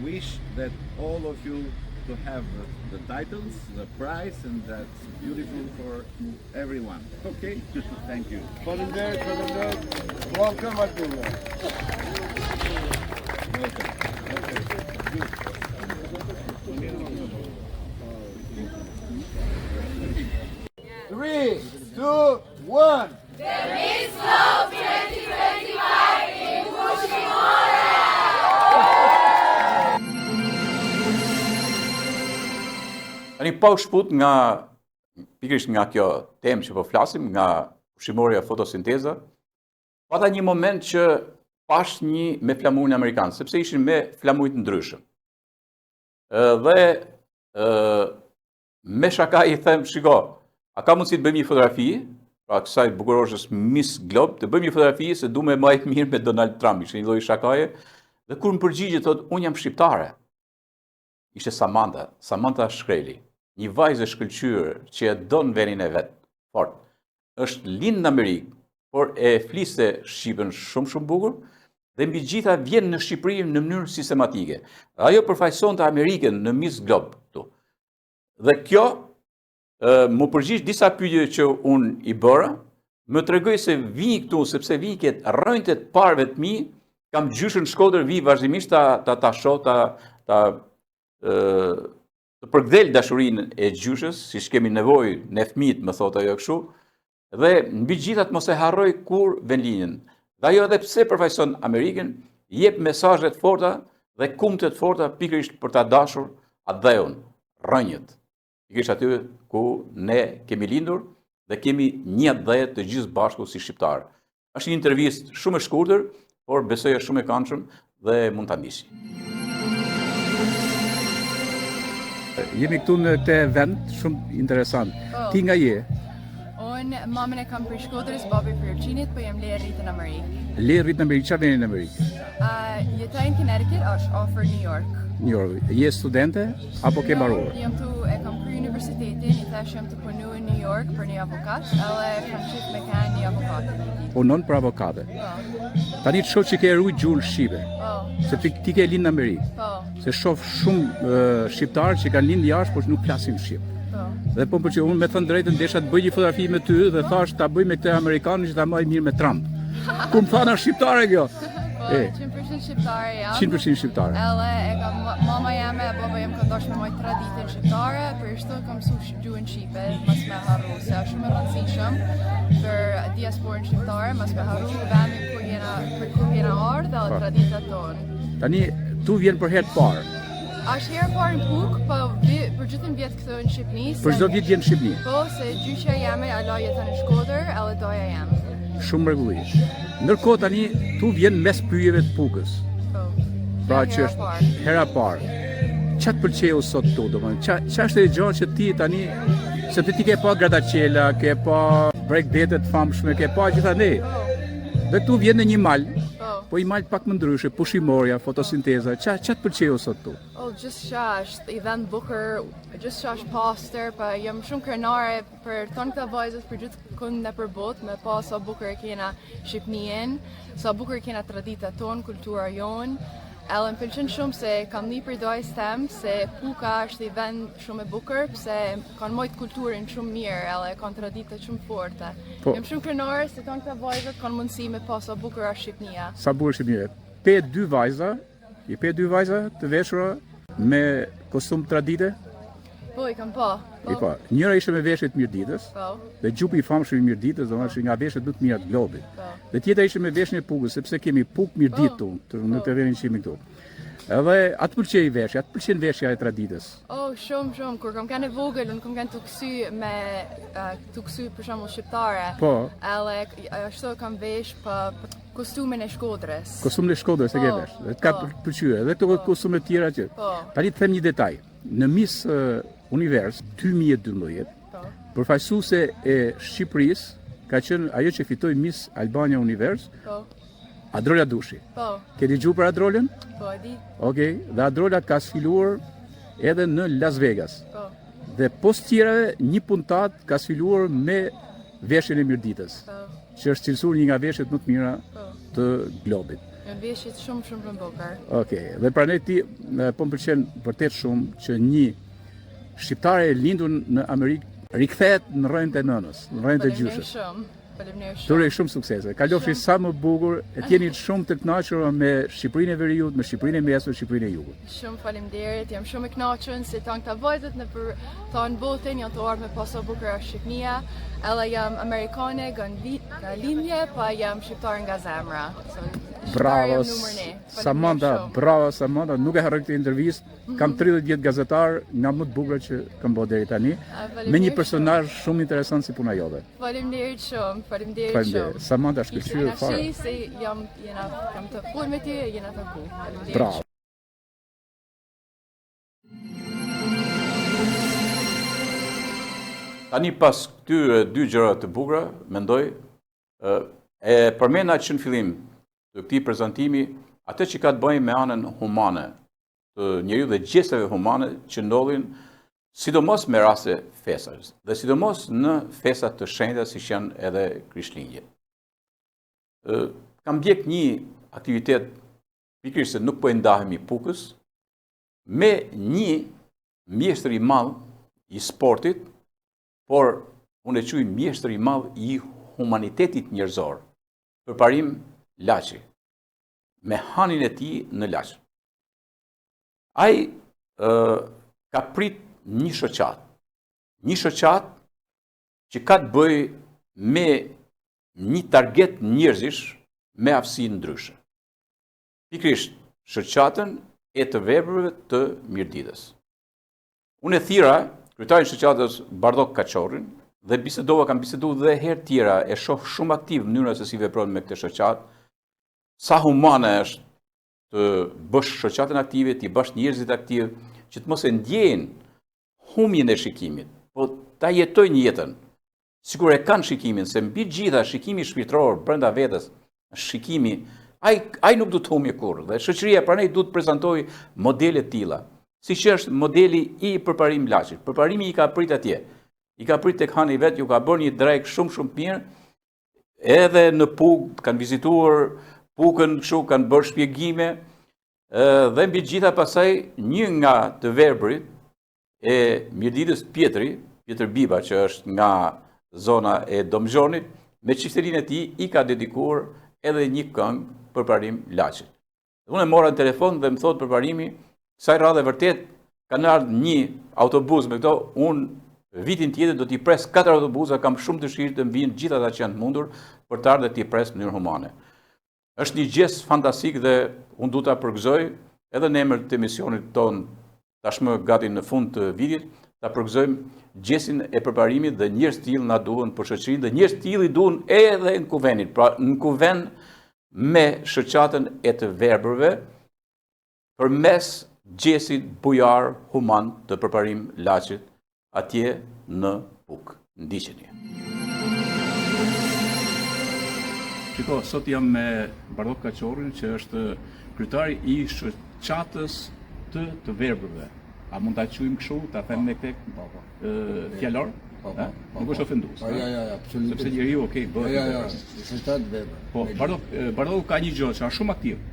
wish that all of you to have the, the titles, the prize, and that's beautiful for everyone. Okay, thank you. Faleminderit, faleminderit. Welcome Albania. Welcome. Okay, good. 3, 2, 1. Miss Globe 2025 in Pushimore! Tani pa u shkëput nga pikërisht nga kjo temë që po flasim, nga ushqimorja fotosinteza, pata një moment që pash një me flamurin amerikan, sepse ishin me flamuj të ndryshëm. Dhe ë me shaka i them, shiko, a ka mundësi të bëjmë një fotografi, pra kësaj bukuroshes Miss Globe, të bëjmë një fotografi se du me majt mirë me Donald Trump, ishte një lloj shakaje, dhe kur më përgjigjet thotë, unë jam shqiptare. Ishte Samantha, Samantha Shkreli, një vajzë e shkëlqyer që e don vendin e vet, fort. Është lind në Amerikë, por e fliste shqipen shumë shumë bukur dhe mbi gjitha vjen në Shqipëri në mënyrë sistematike. Dhe ajo përfaqësonte Amerikën në Miss Globe këtu. Dhe kjo më përgjigj disa pyetje që unë i bëra, më tregoi se vij këtu sepse vij ke rrënjët e të parëve të mi, kam gjyshën në Shkodër, vij vazhdimisht ta ta ta shoh, ta ta ë të përkdhel dashurinë e gjyshës, siç kemi nevojë ne fëmijët, më thotë ajo kështu, dhe mbi gjitha të mos e harroj kurrë vendlindjen. Dhe ajo edhe pse përfaqëson Amerikën, jep mesazhe të forta dhe kumte të forta pikërisht për ta dashur atdheun, rrënjët. Pikërisht aty ku ne kemi lindur dhe kemi një atdhe të gjithë bashku si shqiptarë. Është një intervistë shumë e shkurtër, por besoj është shumë e këndshëm dhe mund ta ndiqni. Jemi këtu në këtë event shumë interesant. Po. Ti nga je? Unë mamën e kam prej Shkodrës, babi prej Ulqinit, po jam le rritë në Amerikë. Le rritë në Amerikë, çfarë veni në Amerikë? Uh, jetoj në Connecticut, është afër New York. New York. Je studente apo ke mbaruar? Jam tu e kam kry universitetin, i tash jam tu punu në New York për një avokat, edhe kam qef me kanë një avokat. Punon për avokate. Po. Tani të shoh që ke rujt gjuhën shqipe. Po. Se ti, ti ke lind në Amerikë. Po. Se shoh shumë uh, shqiptarë që kanë lind jashtë, por që nuk flasin shqip. Po. Dhe po më pëlqeu, unë me thënë drejtën desha të bëj një fotografi me ty dhe thash ta bëj me këtë amerikanin që ta mbaj mirë me Trump. Kur më thanë shqiptare kjo. Po, 100% shqiptare jam. 100% shqiptare. Edhe e kam mama jeme e baba jem kanë dashur me majt traditën shqiptare, për ashtu kam mësu gjuhën shqipe, mos me harru, se është shumë e rëndësishëm për diasporën shqiptare, mos me harru vendin ku jena, për ku jena ardhë dhe po. traditat tonë. Tani tu vjen për herë të parë. Është herë e parë në Pukë, po vi, për gjithë vjet këtu në Shqipëni. Për çdo vit vjen në Shqipëni. Po, se gjyshja jeme ala jeton në Shkodër, edhe daja jem. Shumë mrekulli. Ndërkohë tani tu vjen mes pyjeve të Pukës. Po. Pra që është hera e parë. Ça të pëlqeu sot këtu, domethënë, ça ça është ajo gjë që ti tani sepse ti ke pa gradaçela, ke pa bregdete të famshme, ke pa gjithandej. Po. Dhe tu vjen në një mal. Po. Po i mal pak më ndryshe, pushimorja, fotosinteza, ça ça të pëlqeu sot këtu? Oh, gjithçka është i vend bukur, gjithçka është pastër, pa jam shumë krenare për tonë këta vajzët për gjithkund nëpër botë, me pa sa bukur e kena Shqipnien, sa bukur e kena tradita tonë, kultura jonë, edhe më pëlqen shumë se kam ni prej dajës tem se Puka është i vend shumë e bukur, pse kanë majt kulturën shumë mirë edhe kanë tradita shumë forte. Po. Jam shumë krenare se tonë këta vajzat kanë mundësi me pa sa bukur është Shqipnia. Sa bukur Shqipnia. Pe dy vajza, i pe dy vajza të veshura me kostum tradite? Po, i kam pa. Po. I pa. Njëra ishte me veshje të Mirditës. Po. Dhe xhupi i famshëm i Mirditës, domethënë është nga veshjet më të mira të globit. Po. Dhe tjetra ishte me veshjen e Pukës, sepse kemi Pukë Mirditë po. këtu, në këtë vendin që jemi këtu. Edhe a të pëlqej veshja, a të pëlqen veshja e traditës? Oh, shumë, shumë, kur kam qenë e vogël, unë kam qenë tu kcy me, uh, tu kcy për shembull shqiptare. Po. Edhe ashtu kam vesh për po, kostumin e Shkodrës. Kostumin e Shkodrës e ke po, vesh. Dhe të ka po. pëlqyer, edhe këto po. kostume të tjera që. Po. Tani të them një detaj. Në Miss Univers 2012, po. përfaqësuese e Shqipërisë ka qenë ajo që fitoi Miss Albania Univers. Po. Adrola Dushi. Po. Ke dëgjuar për Adrolën? Po, e di. Okej, okay. dhe Adrola ka sfiluar edhe në Las Vegas. Po. Dhe pos tjerave, një puntatë ka sfiluar me veshjen e Mirditës. Po. Që është cilësuar një nga veshjet më të mira po. të globit. Janë veshjet shumë shumë të bukur. Okej, dhe prandaj ti po më pëlqen vërtet shumë që një shqiptare e lindur në Amerikë rikthehet në rrënjët e nënës, në rrënjët e gjyshes. Shumë. Faleminderit shumë. Të uroj shumë suksese. Kalofshi sa më bukur, e të jeni shumë të kënaqur me Shqipërinë e Veriut, me Shqipërinë e Mesme, Shqipërinë e Jugut. Shumë faleminderit, jam shumë e kënaqur se tanë këta vajzat nëpër tanë botën janë tu ardhë me pa sa bukur është Shqipnia. Edhe jam amerikane nga nga lindje, pa jam shqiptar nga zemra. So, bravo, Samantha, bravo Samantha, nuk e harroj këtë intervistë. Kam 30 vjet gazetar, nga më të bukurat që kam bërë deri tani, me një personazh shumë interesant si puna jote. Faleminderit shumë, faleminderit shumë. Faleminderit. Samantha shkëlqyer fare. Kënaqësi se jam jena kam të fol me ty, jena taku. Faleminderit. Bravo. Tani pas këtyre dy gjëra të bukura, mendoj e përmenda që në fillim të këtij prezantimi atë që ka të bëjë me anën humane të njeriut dhe gjesteve humane që ndodhin sidomos me raste festash dhe sidomos në festa të shenjta siç janë edhe Krishtlindjet. Ë kam ndjek një aktivitet pikërisht se nuk po i ndahemi Pukës me një mjeshtër i madh i sportit, por unë e quaj mjeshtër i madh i humanitetit njerëzor, Përparim Laçi. me hanin e tij në Laç. Ai ë ka prit një shoqatë. Një shoqatë që ka të bëjë me një target njerëzish me aftësi ndryshe. Pikërisht shoqatën e të verbërve të Mirditës. Unë e thirra kryetarin e shoqatës Bardhok Kaçorrin dhe bisedova, kam biseduar dhe herë tjera, e shoh shumë aktiv mënyrën se si vepron me këtë shoqatë, sa humane është të bësh shoqatën aktive, t'i bësh njerëzit aktiv, që të mos e ndjejnë humbjen e shikimit, po ta jetojnë jetën. Sikur e kanë shikimin, se mbi gjitha shikimi shpirtëror brenda vetes, shikimi, ai ai nuk duhet të humbi kurrë dhe shoqëria prandaj duhet të prezantojë modele të tilla, siç është modeli i Përparim Laçit. Përparimi i ka prit atje. I ka prit tek hani vet, ju ka bërë një drekë shumë shumë të mirë. Edhe në Pukë kanë vizituar Pukën, kështu kanë bërë shpjegime dhe mbi gjitha pastaj një nga të verbërit e Mirditës Pjetri, Pjetër Biba që është nga zona e Domzhonit, me çiftelinë e tij i ka dedikuar edhe një këngë Përparim Laçit. Unë e mora në telefon dhe më thotë Përparimi, kësaj radhe vërtet kanë ardhur një autobus me këto, unë vitin tjetër do t'i pres katër autobusa, kam shumë dëshirë të më vijnë gjithë ata që janë të mundur për të ardhur dhe t'i pres në mënyrë humane. Është një gjest fantastik dhe unë du ta përgëzoj edhe në emër të emisionit tonë tashmë gati në fund të vitit, ta përgëzojmë gjestin e përparimit dhe njerëz të tillë na duhen për shoqërinë dhe njerëz të tillë i duhen edhe në kuvendin, pra në kuvend me shoqatën e të verbërve përmes gjestit bujar human të përparim Laçit atje në Pukë. Ndiqeni. Shiko, sot jam me Bardhok Kaçorrin, që është kryetari i shoqatës të të verbërve. A mund ta quajmë kështu, ta them me këtë po, po. fjalor? Po, po, po, Nuk është ofendues. Po, jo, jo, absolutisht. Sepse njeriu, okay, bëhet. Jo, jo, jo, shoqatë verbër. Po, Bardhok, Bardhoku ka një gjë që është shumë aktiv.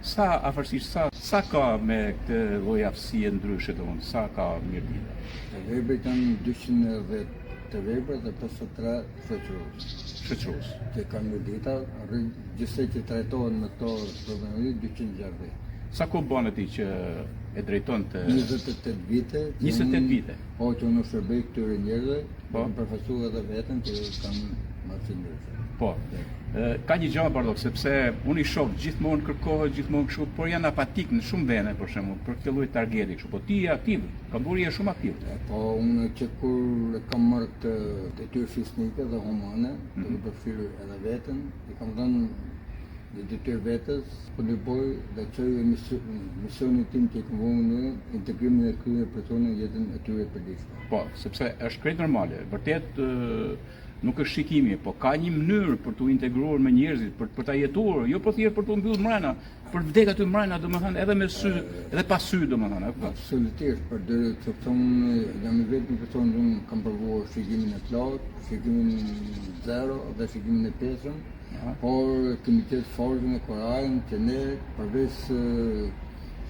Sa afërsisht sa sa ka me këtë lloj aftësie ndryshe domethënë, sa ka Mirdita? Të verbrit janë 210 të verbër dhe 53 shoqërues. Shoqërues. Që ka Mirdita, gjithsej që trajtohen me këto problematikë 260. Sa kohë bën ti që e drejton të 28 vite. 28 vite. Po që unë shërbej këtyre njerëzve, po kam përfaqësuar edhe veten që kam aftësi ndryshe. Po. Ka një gjë Bardhok, sepse unë i shoh gjithmonë kërkohet gjithmonë kështu, por janë apatik në shumë vende për shembull, për këtë lloj targeti kështu. Po ti je aktiv, kam bërë je shumë aktiv. Po unë që kur e kam marrë këtë detyrë fisnike dhe humane, mm -hmm. duke përfshirë edhe veten, i kam dhënë një detyrë vetes, kontribuoj dhe çoj misionin tim që i kam vënë në integrimin e këtyre personave në jetën e tyre të përditshme. Po, sepse është krejt normale, vërtet nuk është shikimi, po ka një mënyrë për t'u integruar me njerëzit, për për ta jetuar, jo po thjesht për t'u mbyllur mbrenda, për të vdekë aty mbrenda, domethënë edhe me sy, edhe pa sy, domethënë, e kupton? Absolutisht, për dërë sepse unë jam i vetmi person që unë kam provuar shikimin e plotë, shikimin zero dhe shikimin e pjesshëm, por kemi gjetë forcën e kurajën që ne përveç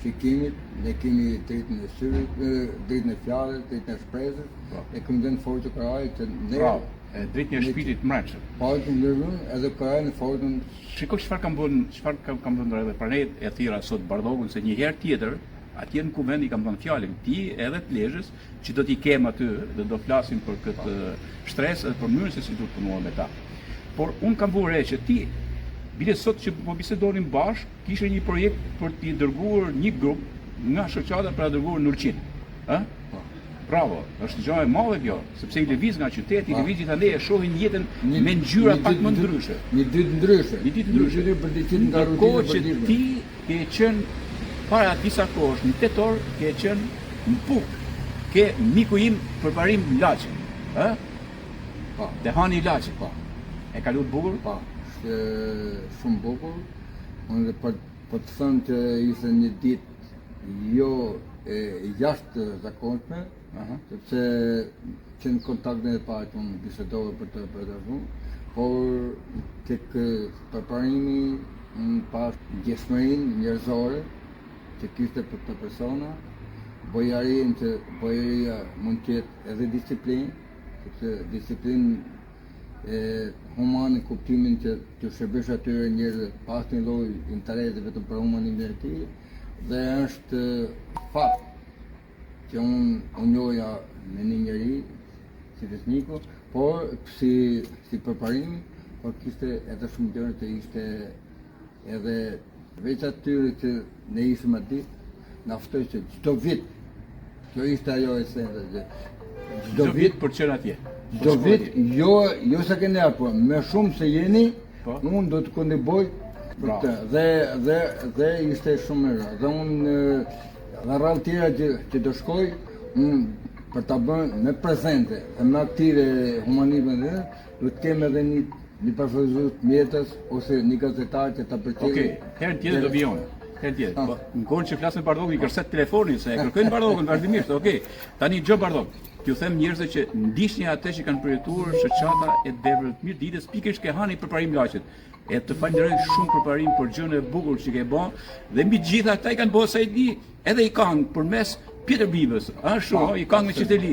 shikimit, ne kemi dritën e syrit, dritën e fjalës, dritën e shpresës, po. e kemi dhënë forcë e kurajë që ne Bravo, e dritën e shpirtit të mbrendshëm. Po, të ndërrun edhe kurajën e forcën. Shiko çfarë kam bën, çfarë kam kam vënë edhe prandaj e thirra sot Bardhokun se një herë tjetër atje në kuvend i kam dhënë fjalën ti edhe të Lezhës që do t'i kem aty dhe do flasim për këtë shtresë dhe për mënyrën se si duhet punuar me ta. Por unë kam vënë re që ti bile sot që po bisedonim bashkë, kishe një projekt për t'i dërguar një grup nga shoqata për ta dërguar në Ulqin. Ë? Po. Bravo, është gjë e madhe kjo, sepse i lëviz nga qyteti, i po. lëviz gjithandej e shohin jetën me ngjyra pak më ndryshe. Një ditë ndryshe. Një ditë ndryshe. Një ditë për ditë nga rutina e përditshme. Ti ke qenë para disa kohësh në tetor, ke qenë në Pukë, ke miku im Përparim Laçi, ë? Po. Te Hani i Laçit. Po. E kaluat bukur? Po. Ishte shumë bukur. Unë dhe për po të thënë që ishte një ditë jo e jashtëzakonshme, uh -huh. sepse që në kontaktin e parë që unë bisedova për të për të por tek Përparimi unë pashë ndjeshmërinë njerëzore që kishte për këto persona, bujarinë që bujaria mund të jetë edhe disiplinë, sepse disiplinë e humane kuptimin që të shërbesh atyre njerëzve pa asnjë lloj interesi vetëm për humanizmin e tij dhe është fat që unë u njoha me një njeri si Fisniku, por si, si Përparimi, por kishte edhe shumë gjëra që ishte edhe veç atyre që ne ishim atë ditë, na ftoi që çdo vit, kjo ishte ajo esenca që çdo vit për qenë atje. Çdo vit, jo, jo sa keni apo, më shumë se jeni, po. unë do të kontribuoj për këtë. Dhe, dhe, dhe ishte shumë mirë. Dhe unë dhe radhë tjera që, që do shkoj, unë për ta bërë më prezente dhe më aktive humanizmin dhe do të kem edhe një një përfaqësues të mjetës ose një gazetar që ta përcjellë. Okej, okay, herën tjetër do vijon. Herën tjetër. Ah. Po, në kohën që flasim me Bardhokun, i kërcet telefoni se e kërkojnë Bardhokun vazhdimisht. Okej. Okay. Tani dëgjo Bardhok. T'ju them njerëzve që ndiqni atë që kanë përjetuar shoqata e të verbërve të Mirditës, pikërisht ke hani Përparim Laçit. E të falenderoj shumë Përparim për gjënë e bukur që ke bë dhe mbi të gjitha ata i kanë bërë sa i di, edhe i kanë përmes Pjetër Bibës, është shumë, i kanë me çifteli.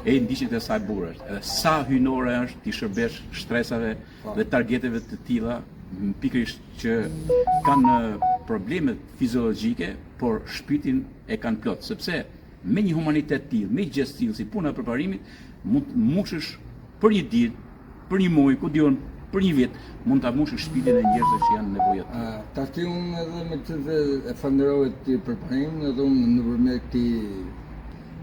E i ndiqni të sa e bukur është, edhe sa hyjnore është t'i shërbesh shtresave po. dhe targeteve të tilla, pikërisht që kanë probleme fiziologjike, por shpirtin e kanë plot, sepse me një humanitet të tillë, me një gjest të tillë si puna e Përparimit, mund të mbushësh për një ditë, për një muaj, ku di unë, për një vit, mund ta mbushësh shpirtin e njerëzve që janë në nevoja të tilla. Tashti unë edhe me të dhe e falënderoj ti Përparimin, edhe unë nëpërmjet këtij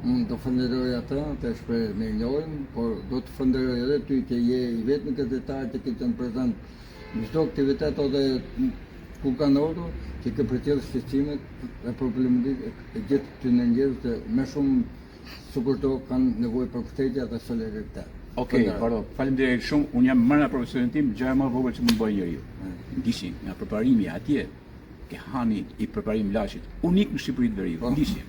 unë do falënderoj atë, të shpreh mirënjohjen, por do të falënderoj edhe ty që je i vetmi gazetar që ke qenë prezent në çdo aktivitet ose ku ka ndodhur, që ke përcjellë shqetësimet dhe problematikat e gjithë këtyre njerëzve që më shumë se kushdo kanë nevojë për mbështetje dhe solidaritet. Okej, okay, pardon. Faleminderit shumë. Unë jam mbrenda profesionin tim, gjëja më e vogël që mund të bëjë njeriu. Ndiqni nga përparimi atje ke hani i Përparim Laçit, unik në Shqipëri të Veriut. Po. Ndiqni.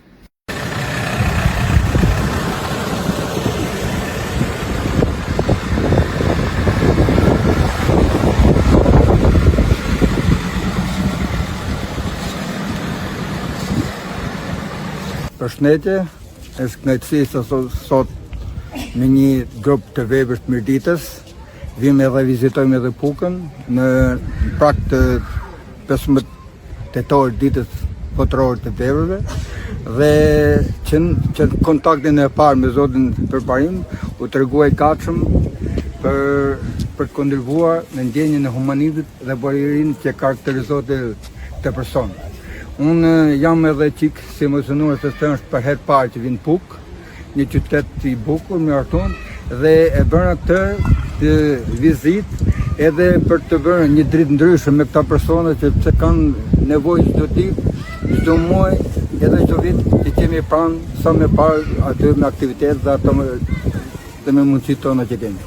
Përshëndetje, është kënaqësi se sot me një grup të verbër të Mirditës, vim edhe vizitojmë edhe Pukën në prag të 15 tetor ditës botërore të verbërve dhe që në, që në kontaktin e parë me zotin Përparim u tregua i gatshëm për për të kontribuar në ndjenjën e humanizmit dhe bujarinë që karakterizohet këtë person. Unë jam edhe çik si emocionuar se është për herë parë që vij në Pukë, një qytet i bukur, me artun, dhe e bëra këtë të vizitë edhe për të bërë një dritë ndryshe me këta persona që pse kanë nevojë çdo ditë, çdo muaj, edhe çdo vit të kemi pranë sa më parë aty me aktivitet dhe ato me, dhe me mundësitë tona që kemi.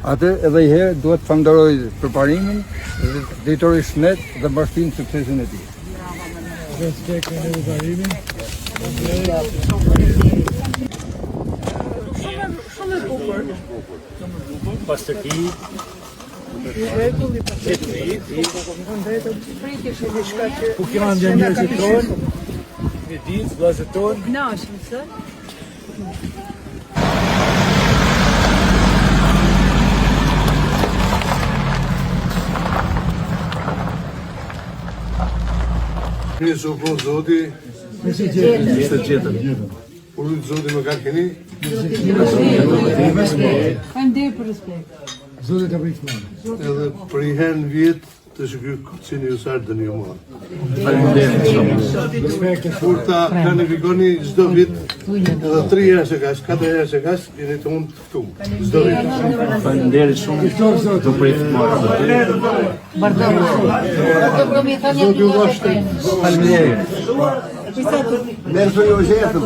Atë edhe një herë duhet të falënderoj Përparimin, dhe drejtorin Shnet dhe bashkinë suksesin e tij. Respekt në Përparimin. Shumë e bukur. Shumë e bukur, pastërti. I rregull i pastërti. Priti është diçka që Ku janë dhe njerëzit tonë? Një ditë, vëllezërit tonë. Kënaqem se. Mirë se u po zoti Mirë se gjetëm. Mirë se gjetëm. Uroj zoti më kanë keni. Faleminderit për respekt. Zoti të bëjë të Edhe për një herë në vjet të shikoj qenë ju sarë dhe një marë. Faleminderit shumë. Respekt. Kur ta planifikoni çdo vit, edhe 3 herë që kash, 4 herë që kash, jeni të unë të ftu. Çdo vit. Faleminderit shumë. Të prit më. Zoti ju dhashtë. Faleminderit. Mirë se ju gjetëm.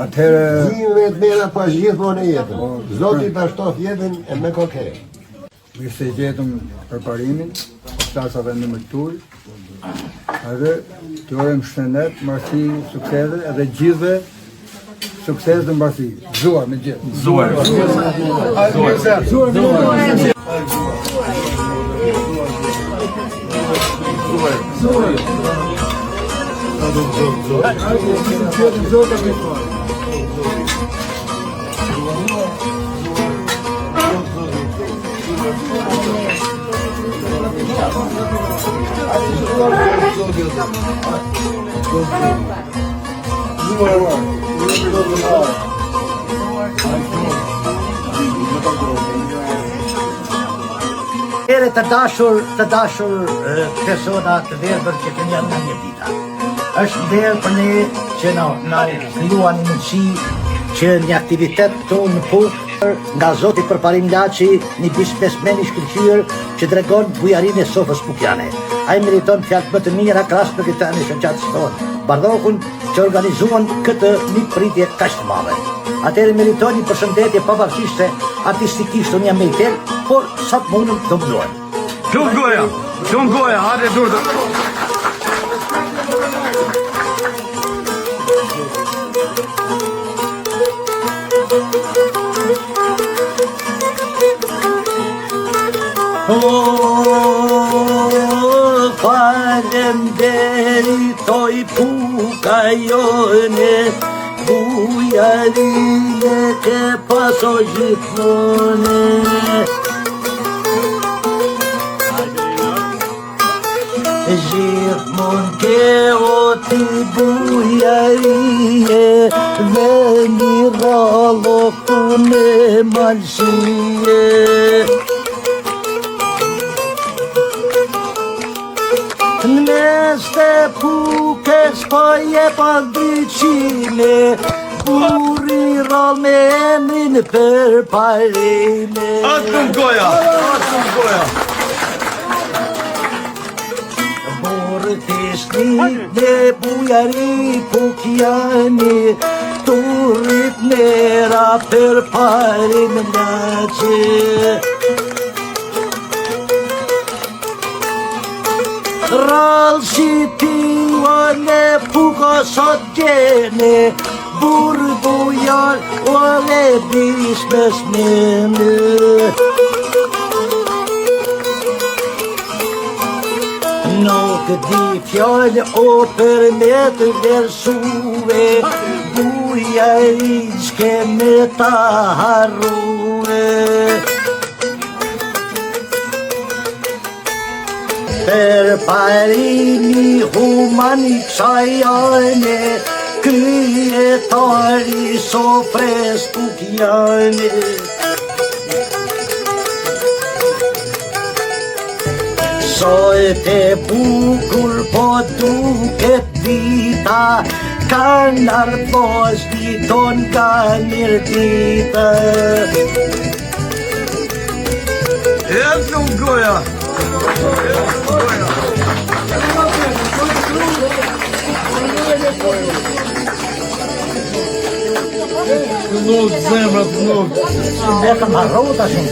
Atëherë Një me të mira pas gjithmonë e jetën. Zoti ta shtoftë jetën e me koke. Mirë se gjetëm Përparimin, klasa dhe në mëtuj. Edhe të urojmë shëndet, mbarësi, suksese edhe gjithëve sukses dhe mbarësi. Gëzuar me gjithë. Gëzuar. Gëzuar. Gëzuar. Gëzuar. Gëzuar. Ere të dashur, të dashur persona të verbër që keni ardhur nga Mirdita. Është nder për ne që na na krijuan një mundësi që një aktivitet këtu në Pukë nga zoti Përparim Laçi, një biznesmen i shkëlqyer që tregon bujarinë e sofrës pukjane. Ai meriton fjalët më të mira krahas me këtë e shoqatës tonë, Bardhokun, që organizuan këtë mikpritje kaq të madhe. Atëherë meriton një përshëndetje pavarësisht se artistikisht unë jam me i por sa të mundem do mundohem. Lum goja, lum goja, hajde dur. Oh, faleminderit oj Puka jonë, bujarinë ke paso gjithmonë. Gjithmonë ke o ti bujarie Dhe një rrallë këtu në malësie Në mes të Pukës po je pa ndryqime Burri i rrallë me emrin Përparimi Atë lum goja, atë lum goja. Burrë fisnik dhe bujari pukjani. Durrit nera për parim laqe. Rrallë si ti o në puko sot gjene, Burrë bujar o dhe biznesmen. Nuk di fjalë o për me të vlerësue, Bujari s'ke me ta harrue. Përparimi human i kësaj ane, Kryetari sofrës pukjane. Sot e bukur po duket dita, Kanë ardhë vllaznit tonë nga Mirdita. E të goja! Të lodhë zemra, të lodhë. E kam harru tash unë.